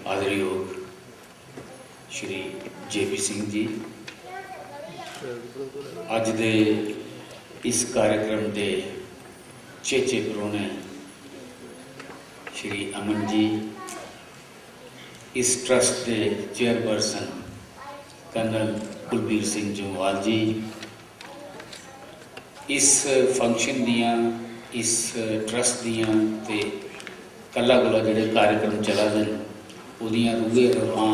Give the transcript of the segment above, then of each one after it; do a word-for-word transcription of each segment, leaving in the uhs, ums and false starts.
आदरयोग Shri J P Singh ji, अज्ज दे इस कार्यक्रम दे चेचे परौह्ने श्री अमन जी, इस ट्रस्ट दे चेयरपर्सन कर्नल कुलबीर सिंह जम्वाल जी, इस फंक्शन दियां, इस ट्रस्ट दियां ते कल्ला कोला जेह्ड़े कार्यक्रम चला दे न, ओह्दियां रूहे रवां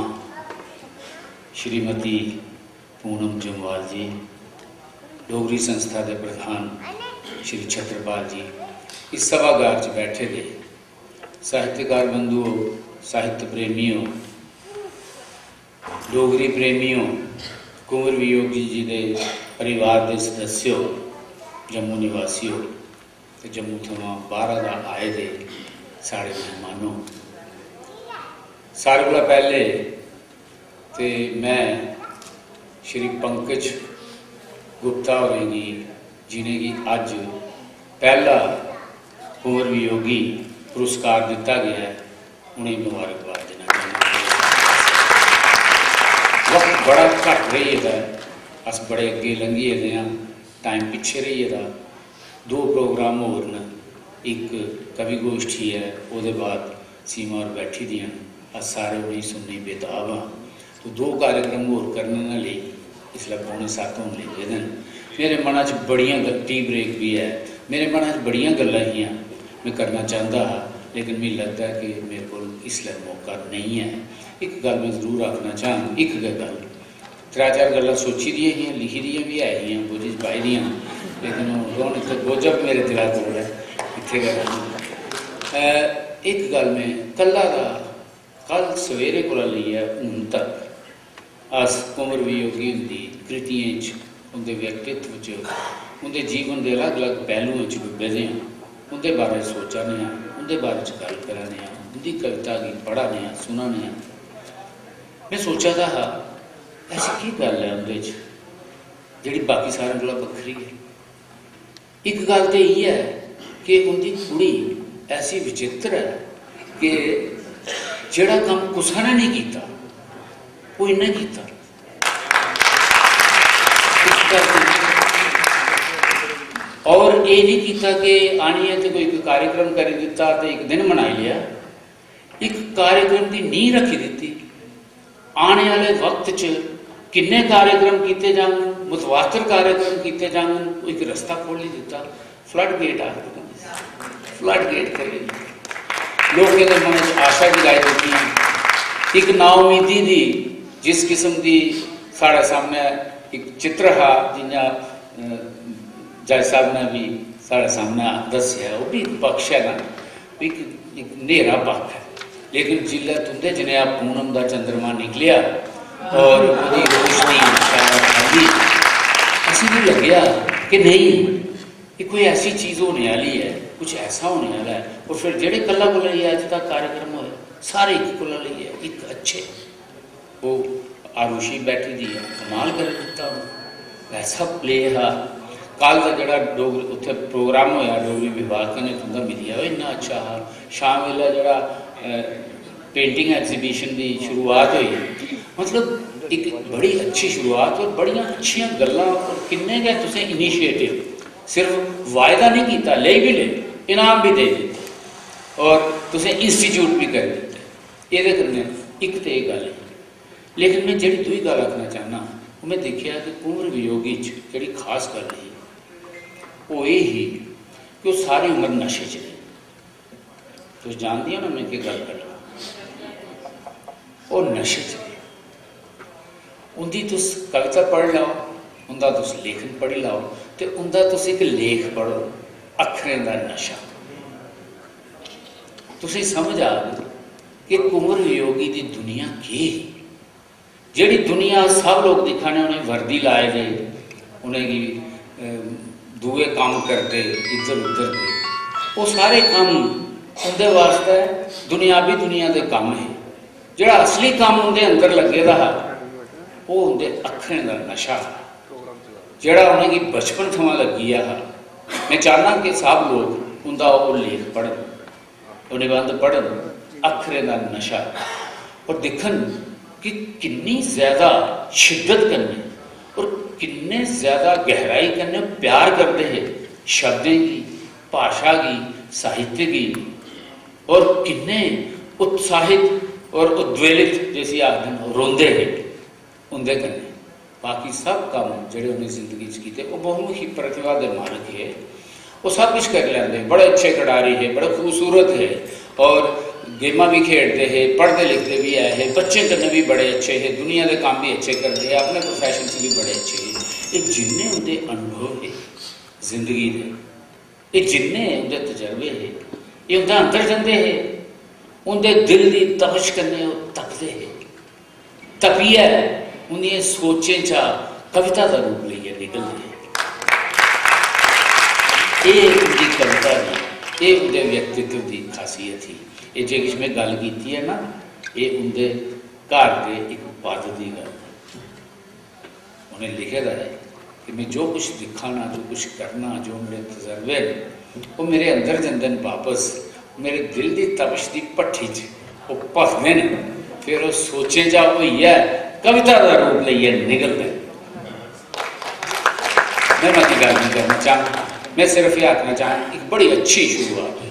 श्रीमती पूनम जम्वाल जी, डोगरी संस्था दे प्रधान श्री छत्रपाल जी, इस सभागार च बैठे दे साहित्यकार बंधुओ, साहित्य प्रेमियों, डोगरी प्रेमियों, कुंवर वियोगी जी दे परिवार दे सदस्यो, जम्मू निवासियो ते जम्मू थमां बाह्रा दा आए दे साढ़े मेहमानो, सारे कोला पैह्ले ते मैं श्री पंकज गुप्ता होरें गी, जिनेंगी अज्ज पैह्ला कुंवर वियोगी पुरस्कार दित्ता गेआ ऐ, उ'नेंगी मबारकबाद देना चाह्न्नां। वक्त बड़ा घट्ट रेही गेदा ऐ, अस बड़े अग्गें लंघी गेदे आं, टाइम पिच्छे रेही गेदा। दो प्रोग्राम होर न, इक कवि गोश्ठी ऐ, ओह्दे बाद सीमा होर बैठी दियां न, अस सारे उ'नेंगी सुनने गी बेताब आं। तो दो कार्यक्रम होर करने न लेई इसलै पौने सत्त होन लगी पेदे न। मेरे मना च बड़ियां गल-, टी ब्रेक बी ऐ, मेरे मना च बड़ियां गल्लां हियां, में करना चांह्दा हा, लेकिन मिगी लगदा ऐ कि मेरे कोल इसलै मौका नेईं ऐ। इक गल्ल में जरूर आखना चाह्ङ, इक गै गल्ल, त्रै चार गल्लां सोची दियां हियां, लिखी दियां बी ऐ हियां, बोझ च पाई दियां, लेकिन हून रौह्न इत्थै बोझ बी मेरे दिला कोल ऐ, इत्थै गै रौह्न। अ, इक गल्ल में कल्ला दा, कल सवेरे कोला लेइयै हून तक अस कुंवर वियोगी हुंदी कृतियें च, उं'दे व्यक्तित्व च, उं'दे जीवन दे अलग-अलग पैह्लुएं च डुब्बे दे आं, उं'दे बारे च सोचा ने आं, उं'दे बारे च गल्ल करा ने आं, उं'दी कविता गी पढ़ा ने आं, सुना ने आं। में सोचा दा हा, ऐसी केह् गल्ल ऐ उं'दे च जेह्ड़ी बाकी सारें कोला बक्खरी ऐ? इक गल्ल ते इ'यै ऐ कि उं'दी कुड़ी ऐसी विचित्र ऐ कि जेह्ड़ा कम्म कुसै ने नेईं कीता, ओह् इ'न्नै कीता। इस गल्ल दी, और एह् नेईं कीता कि आनियै ते कोई इक कार्यक्रम करी दित्ता ते इक दिन मनाई लेआ। इक कार्यक्रम दी नींह रक्खी दित्ती। आने आह्ले वक्त च किन्ने कार्यक्रम कीते जाङन, मुतवातर कार्यक्रम कीते जाङन, ओह् इक रस्ता खोह्ल्ली दित्ता। फ्लड गेट आखदे न, फ्लड गेट खोह्ल्ली दित्ता। लोकें दे मनै च आशा जगाई दित्तियां। इक नाउमीदी दी जिस किस्म दी साढ़े सामनै इक चित्र हा, जि'यां, अ, जज साहब ने बी साढ़े सामनै दस्सेआ, ओह् बी इक पक्ष ऐ ना, इक, इक न्हेरा पक्ख ऐ। लेकिन जिसलै तुं'दे जनेहा पूनम दा चंद्रमा निकलेआ और ओह्दी रोशनी शैल फैली, असेंगी लग्गेआ कि नेईं, एह् कोई ऐसी चीज होने आह्ली ऐ, कुछ ऐसा होने आह्ला ऐ। और फिर जेह्ड़े कल्ला कोला लेइयै अज्ज तक कार्यक्रम होए, सारे इक कोला लेइयै इक अच्छे। ओह् आरुषि बैठी दी ऐ, कमाल करी दित्ता उ'नें। ऐसा प्ले हा। कल दा जेह्ड़ा डोगरी, उत्थै प्रोग्राम होएआ डोगरी विभाग कन्नै, तुं'दा मिलियै, ओह् इन्ना अच्छा हा। शाम बेल्लै जेह्ड़ा, अ, पेंटिंग एग्जीबिशन दी शुरुआत होई, मतलब, इक बड़ी अच्छी शुरुआत और बड़ियां अच्छियां गल्लां और किन्ने गै तुसें इनिशिएटिव, सिर्फ वायदा नेईं कीता, लेई बी ले, इनाम बी देई दित्ता और तुसें इंस्टीट्यूट बी करी दित्ता। एह्दे कन्नै इक ते एह् गल्ल ही। लेकिन में जेह्ड़ी दूई गल्ल आखना चाह्न्नां, ओह् में दिक्खेआ कि कुंवर वियोगी च जेह्ड़ी खास गल्ल ही, ओह् एह् ही कि ओह् सारी उम्र नशे च रेह्। तुस जानदियां ना में केह् गल्ल करना, ओह् नशे च रेह्। उं'दी तुस कविता पढ़ी लैओ, उं'दा तुस लेखन पढ़ी लैओ, ते उं'दा तुस इक लेख पढ़ो, अक्खरें दा नशा। तुसें समझ आग कि कुंवर वियोगी दी दुनिया केह् ही। जेह्ड़ी दुनिया सब लोक दिक्खा ने, उ'नें वर्दी लाए दे, उ'नेंगी, अ, दूए कम्म करदे, इद्धर उद्धर दे, ओह् सारे कम्म उं'दे वास्तै दुनियावी दुनिया दे कम्म हे। जेह्ड़ा असली कम्म उं'दे अंदर लग्गे दा हा, ओह् उं'दे अक्खरें दा नशा हा, जेह्ड़ा उ'नेंगी बचपन थमां लग्गी गेआ हा। में चाह्न्नां कि सब लोक उं'दा ओह् लेख पढ़न, ओह् निबंध पढ़न। अक्खरें दा नशा। और दिक्खन कि किन्नी ज्यादा शिद्दत कन्नै और किन्ने ज्यादा गहराई कन्नै प्यार करदे हे शब्दें गी, भाशा गी, साहित्य गी, और किन्ने उत्साहित और उद्वेलित, जिसी आखदे न, रोंदे हे उं'दे कन्नै। बाकी सब कम्म जेह्ड़े उ'नें जिंदगी च कीते, ओह् बहुमुखी प्रतिभा दे मालक हे। ओह् सब किश करी लैंदे, बड़े अच्छे खिडारी हे, बड़े खूबसूरत हे, और गेमां बी खेडदे हे, पढ़दे लिखदे बी ऐ हे, बच्चें कन्नै बी बड़े अच्छे हे, दुनिया दे कम्म बी अच्छे करदे हे, अपने प्रोफेशन च बी बड़े अच्छे हे। एह् जिन्ने उं'दे अनुभव हे जिंदगी दे, एह् जिन्ने उं'दे तजर्बे हे, एह् उं'दे अंदर जंदे हे, उं'दे दिल दी तपश कन्नै ओह् तपदे हे, तपियै उं'दियें सोचें चा कविता दा रूप लेइयै निकलदे हे। एह् उं'दी कविता दी, एह् उं'दे व्यक्तित्व दी खासियत ही। एह् जे किश में गल्ल कीती ऐ ना, एह् उं'दे घर दे इक पद दी गल्ल ऐ। उ'नें लिखे दा ऐ कि में जो कुछ दिक्खा ना, जो कुछ करना, जो मेरे तजर्बे न, ओह् मेरे अंदर जंदे न बापस, मेरे दिल दी तपश दी भट्ठी च ओह् भखदे न, फिर ओह् सोचें चा होइयै कविता दा रूप लेइयै निकलदे न। में मती गल्ल नहीं करना चाहंग, में सिर्फ एह् आखना चाहंग, इक बड़ी अच्छी शुरुआत है।